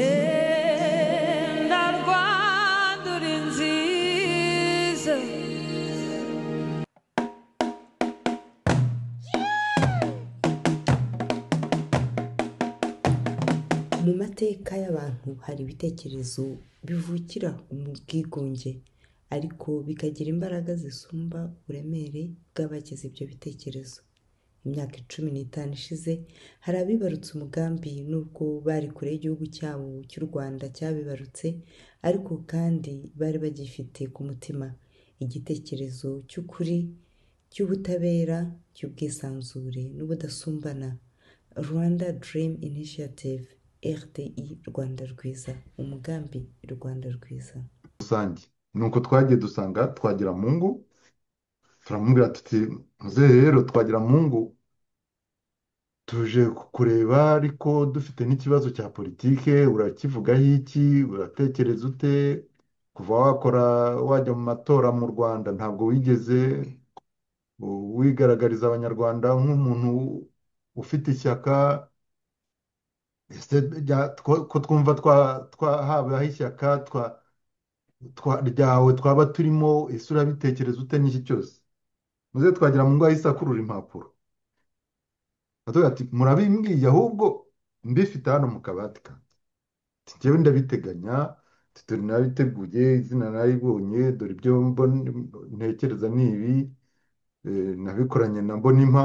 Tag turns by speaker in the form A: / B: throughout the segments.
A: Genda Rwanda uri nziza.
B: Mu mateka y'abantu hari ibitekerezo bivukira mu bwigunge, ariko bikagira imbaraga zisumba uburemere bw'abagize ibyo bitekerezo. Imyaka 15 ishize hari abibarutse umugambi, nubwo bari kure y'igihugu cyabo cy'u Rwanda cyabibarutse, ariko kandi bari bagifite ku mutima igitekerezo cy'ukuri, cy'ubutabera, cy'ubwisanzure n'ubudasumbana. Rwanda Dream Initiative, RDI Rwanda Rwiza, umugambi Rwanda Rwiza.
C: Rusange nuko twagiye dusanga Twagiramungu, turamubwira tuti: "Muzehe rero Twagiramungu, tuje kukureba ariko dufite n'ikibazo cya politike, urakivugaho iki? Uratekereza ute? Kuva wakora wajya mu matora mu Rwanda ntabwo wigeze wigaragariza Abanyarwanda nk'umuntu ufite ishyaka. Ese ko twumva habaho ishyaka ryawe twaba turimo, ese urabitekereza ute n'iki cyose?" Muzehe Twagiramungu ahise akurura impapuro, atubwira ati: "Murabimbwiye, ahubwo mbifite hano mu kabati kanjye. Ati: 'Njyewe ndabiteganya, ati dore narabiteguye, izina nararibonye, dore ibyo ntekereza ni ibi, nabikoranye na Mbonimpa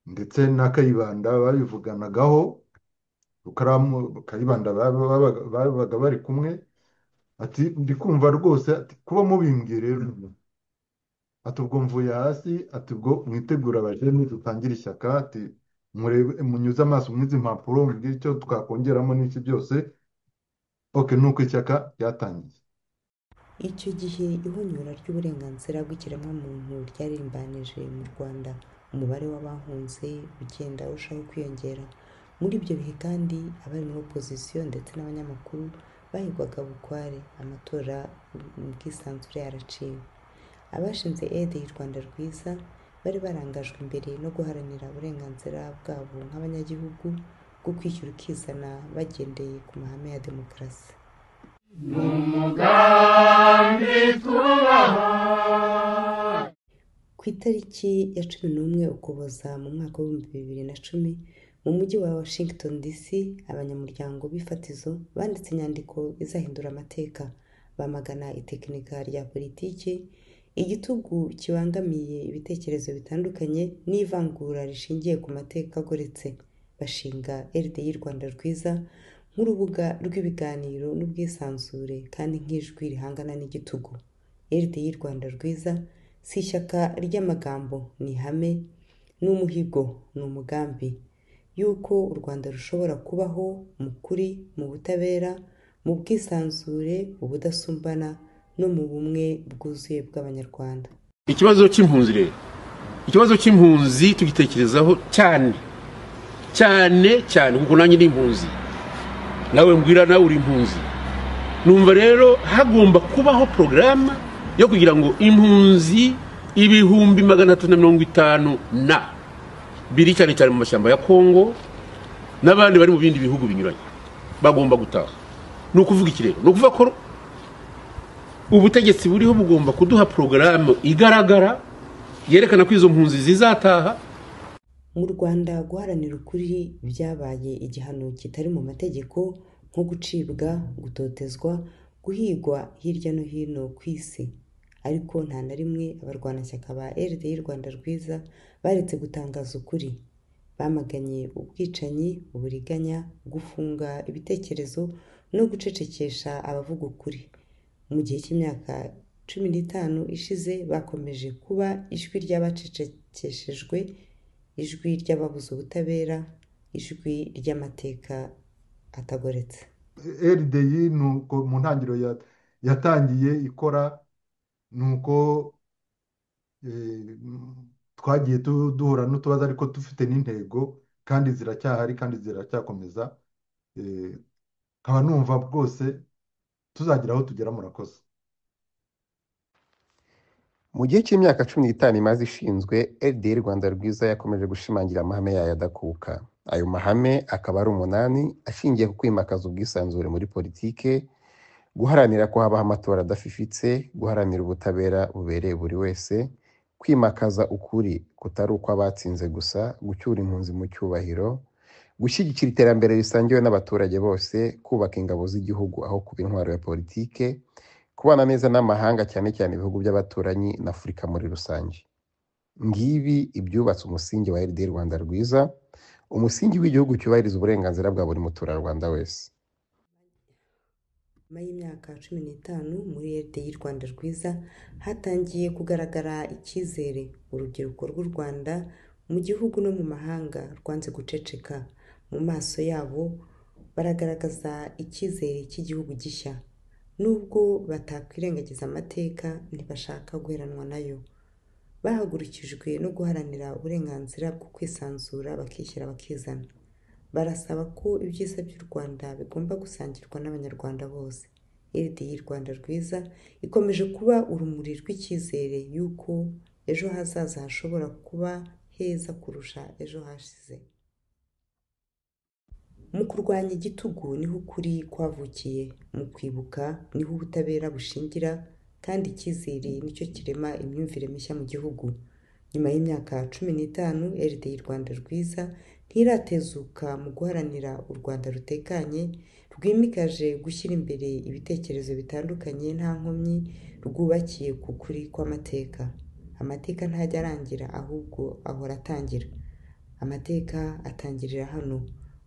C: ndetse na Kayibanda babivuganagaho, Rukaramu Kayibanda babaga bari kumwe.' Ati: 'Ndi kumva rwose, ati kuba mubimbwiye rero, ati ubwo mvuye hasi, ati ubwo mwitegura abajene dutangire ishyaka, ati murebe munyuze amaso muri izi mpapuro, mubwire icyo twakongeramo n'iki byose.'" OK, nuko ishyaka ryatangiye.
B: Icyo gihe ihonyora ry'uburenganzira bw'ikiremwamuntu ryarimbanije mu Rwanda, umubare w'abahunze ugenda urushaho kwiyongera. Muri ibyo bihe kandi abari muri opozisiyo ndetse n'abanyamakuru bahigwaga bukware, amatora mu bwisanzure yaraciwe. Abashinze RDI Rwanda Rwiza bari barangajwe imbere no guharanira uburenganzira bwabo nk'abanyagihugu bwo kwishyira ukizana bagendeye ku mahame ya demokarasi.
D: Umugambi twubaha.
B: Ku itariki ya 11 Ukuboza mu mwaka wa 2010, mu mujyi wa Washington DC, abanyamuryango b'ifatizo banditse inyandiko izahindura amateka, bamagana itekinika rya politiki, igitugu kibangamiye ibitekerezo bitandukanye n'ivangura rishingiye ku mateka agoretse. Bashinga RDI Rwanda Rwiza nk'urubuga rw'ibiganiro n'ubwisanzure kandi nk'ijwi rihangana n'igitugu. RDI Rwanda Rwiza si ishyaka ry'amagambo, ni ihame, ni umuhigo, ni umugambi y'uko u Rwanda rushobora kubaho mu kuri, mu butabera, mu bwisanzure, ubudasumbana no mu bumwe bwuzuye bw'Abanyarwanda.
E: Ikibazo cy'impunzi rero, ikibazo cy'impunzi tugitekerezaho cyane cyane cyane, kuko nanjye ni impunzi, nawe mbwira nawe uri impunzi. Numva rero hagomba kubaho porogaramu yo kugira ngo impunzi 352,000 na biri cyane cyane mu mashyamba ya Kongo n'abandi bari mu bindi bihugu binyuranye bagomba gutaha. Ni ukuvuga iki rero? Ni ukuvuga ko ubutegetsi buriho bugomba kuduha porogaramu igaragara yerekana ko izo mpunzi zizataha.
B: Mu Rwanda guharanira ukuri byabaye igihano kitari mu mategeko, nko gucibwa, gutotezwa, guhigwa hirya no hino ku isi. Ariko nta na rimwe abarwanashyaka ba RDI Rwanda Rwiza baretse gutangaza ukuri. Bamaganye ubwicanyi, uburiganya, gufunga ibitekerezo no gucecekesha abavuga ukuri. Mu gihe cy'imyaka 15 ishize bakomeje kuba ijwi ry'abacecekeshejwe, ijwi ry'ababuze ubutabera, ijwi ry'amateka atagoretse.
C: RDI nuko mu ntangiriro yatangiye ikora, nuko twagiye duhura n'utubazo, ariko dufite n'intego kandi ziracyahari kandi ziracyakomeza. Nkaba numva rwose Tuzagira aho tugera. Murakoze.
F: Mu gihe cy'imyaka 15 imaze ishinzwe, RDI Rwanda Rwiza yakomeje gushimangira amahame yayo adakuka. Ayo mahame akaba ari umunani, ashingiye ku kwimakaza ubwisanzure muri politike, guharanira ko habaho amatora adafifitse, guharanira ubutabera bubereye buri wese, kwimakaza ukuri kutari ukw'abatsinze gusa, gucyura impunzi mu cyubahiro, gushyigikira iterambere risangiwe n'abaturage bose, kubaka ingabo z'igihugu aho kuba intwaro ya politike, kubana neza n'amahanga cyane cyane ibihugu by'abaturanyi na Afurika muri rusange. Ngibi ibyubatse umusingi wa RDI Rwanda Rwiza, umusingi w'igihugu cyubahiriza uburenganzira bwa buri muturarwanda wese.
B: Nyuma y'imyaka 15 muri RDI Rwanda Rwiza hatangiye kugaragara icyizere. Urubyiruko rw'u Rwanda mu gihugu no mu mahanga rwanze guceceka. Mu maso yabo baragaragaza icyizere cy'igihugu gishya. Nubwo batakwirengagiza amateka, ntibashaka guheranwa nayo. Bahagurukijwe no guharanira uburenganzira bwo kwisanzura, bakishyira bakizana. Barasaba ko ibyiza by'u Rwanda bigomba gusangirwa n'Abanyarwanda bose. RDI Rwanda Rwiza ikomeje kuba urumuri rw'icyizere y'uko ejo hazaza hashobora kuba heza kurusha ejo hashize. Mu kurwanya igitugu niho ukuri kwavukiye, mu kwibuka niho ubutabera bushingira, kandi icyizere nicyo kirema imyumvire mishya mu gihugu. Nyuma y'imyaka 15, RDI Rwanda Rwiza ntiratezuka mu guharanira u Rwanda rutekanye, rwimikaje gushyira imbere ibitekerezo bitandukanye nta nkomyi, rwubakiye ku kuri kw'amateka. Amateka ntajya arangira, ahubwo ahora atangira. Amateka atangirira hano,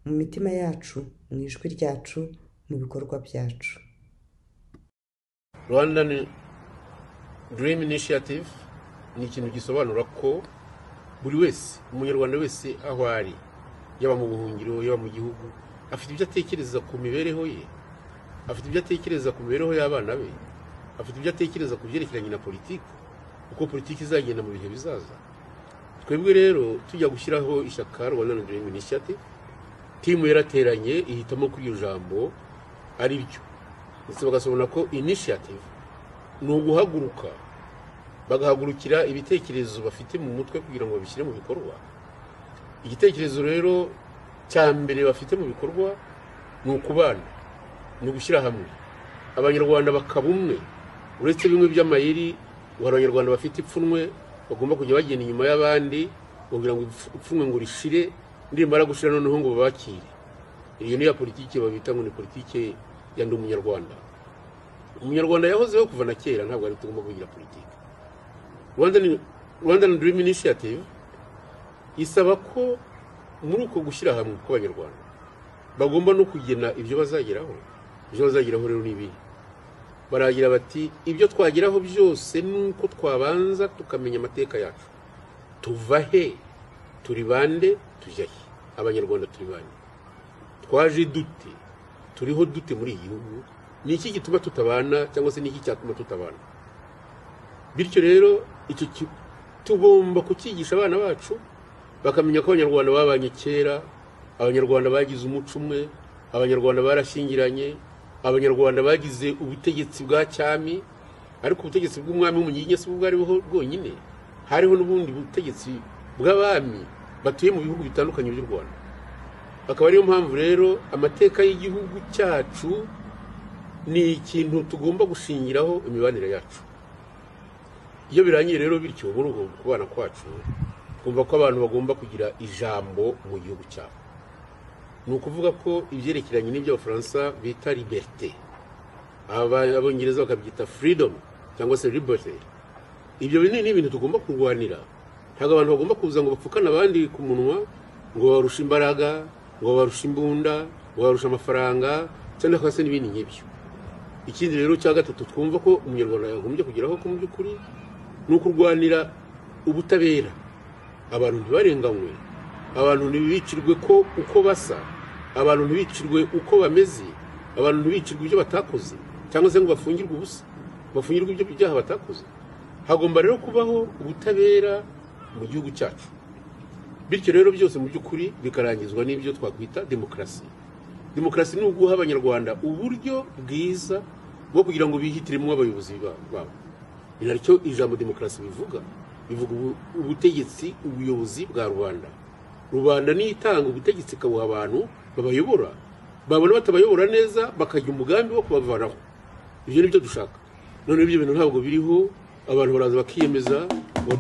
B: mu mitima yacu, mu ijwi ryacu, mu bikorwa byacu.
E: Rwandan Dream Initiative ni ikintu gisobanura ko buri wese, umunyarwanda wese aho ari, yaba mu buhungiro, yaba mu gihugu, afite ibyo atekereza ku mibereho ye, afite ibyo atekereza ku mibereho y'abana be, afite ibyo atekereza ku byerekeranye na politiki, uko politiki izagenda mu bihe bizaza. Twebwe rero tujya gushyiraho ishyaka Rwandan Dream Initiative, timu yarateranye ihitamo ko iryo jambo ari ryo, ndetse bagasobanura ko initiative ni uguhaguruka, bagahagurukira ibitekerezo bafite mu mutwe kugira ngo babishyire mu bikorwa. Igitekerezo rero cya mbere bafite mu bikorwa ni ukubana, ni ugushyira hamwe Abanyarwanda bakaba umwe. Uretse bimwe by'amayeri, ngo hari Abanyarwanda bafite ipfunwe bagomba kujya bagenda inyuma y'abandi kugira ngo ipfunwe ngo rishire, nirimara gushira noneho ngo babakire. Iyo ni ya politiki babita ngo ni politiki ya Ndi Umunyarwanda. Umunyarwanda yahozeho kuva na kera, ntabwo ari tugomba kugira politiki. Rwandan Dream Initiative isaba ko muri uko gushyira hamwe kw'Abanyarwanda bagomba no kugena ibyo bazageraho. Ibyo bazageraho rero ni ibihe? Baragira bati ibyo twageraho byose ni uko twabanza tukamenya amateka yacu. Tuva he? Turi bande? Tujya he? Abanyarwanda turi bande? Twaje dute? Turiho dute muri iki gihugu? Ni iki gituma tutabana, cyangwa se ni iki cyatuma tutabana? Bityo rero icyo tugomba kucyigisha abana bacu, bakamenya ko Abanyarwanda babanye kera, Abanyarwanda bagize umuco umwe, Abanyarwanda barashyingiranye, Abanyarwanda bagize ubutegetsi bwa cyami. Ariko ubutegetsi bw'umwami w'umunyiginya si bwo bwari bwonyine, hariho n'ubundi butegetsi bw'abami batuye mu bihugu bitandukanye by'u Rwanda. Akaba ariyo mpamvu rero amateka y'igihugu cyacu ni ikintu tugomba gushingiraho imibanire yacu. Iyo birangiye rero bityo, muri uko kubana kwacu, twumva ko abantu bagomba kugira ijambo mu gihugu cyabo. Ni ukuvuga ko ibyerekeranye n'ibyo Abafaransa bita liberté, Abongereza bakabyita freedom cyangwa se liberty, ibyo ni ibintu tugomba kurwanira. Ntabwo abantu bagomba kuza ngo bapfukane abandi ku munwa, ngo babarushe imbaraga, ngo babarushe imbunda, ngo babarushe amafaranga, cyangwa se n'ibindi nk'ibyo. Ikindi rero cya gatatu twumva ko umunyarwanda yagombye kugeraho ko mu by'ukuri ni ukurwanira ubutabera. Abantu ntibarenganywe, abantu ntibicirwe ko uko basa, abantu ntibicirwe uko bameze, abantu ntibicirwe ibyo batakoze, cyangwa se ngo bafungirwe ubusa, bafungirwe ibyo byaha batakoze. Hagomba rero kubaho ubutabera mu gihugu cyacu. Bityo rero byose mu by'ukuri bikarangizwa n'ibyo twakwita demokarasi. Demokarasi ni uguha Abanyarwanda uburyo bwiza bwo kugira ngo bihitiremo abayobozi babo. Ni naryo ijambo demokarasi bivuga, bivuga ubutegetsi, ubuyobozi bwa rubanda. Rubanda niyo itanga ubutegetsi, ikabuha abantu babayobora. Babona batabayobora neza, bakajya umugambi wo kubavanaho. Ibyo ni byo dushaka. None ibyo bintu ntabwo biriho. Abantu baraza bakiyemeza ngo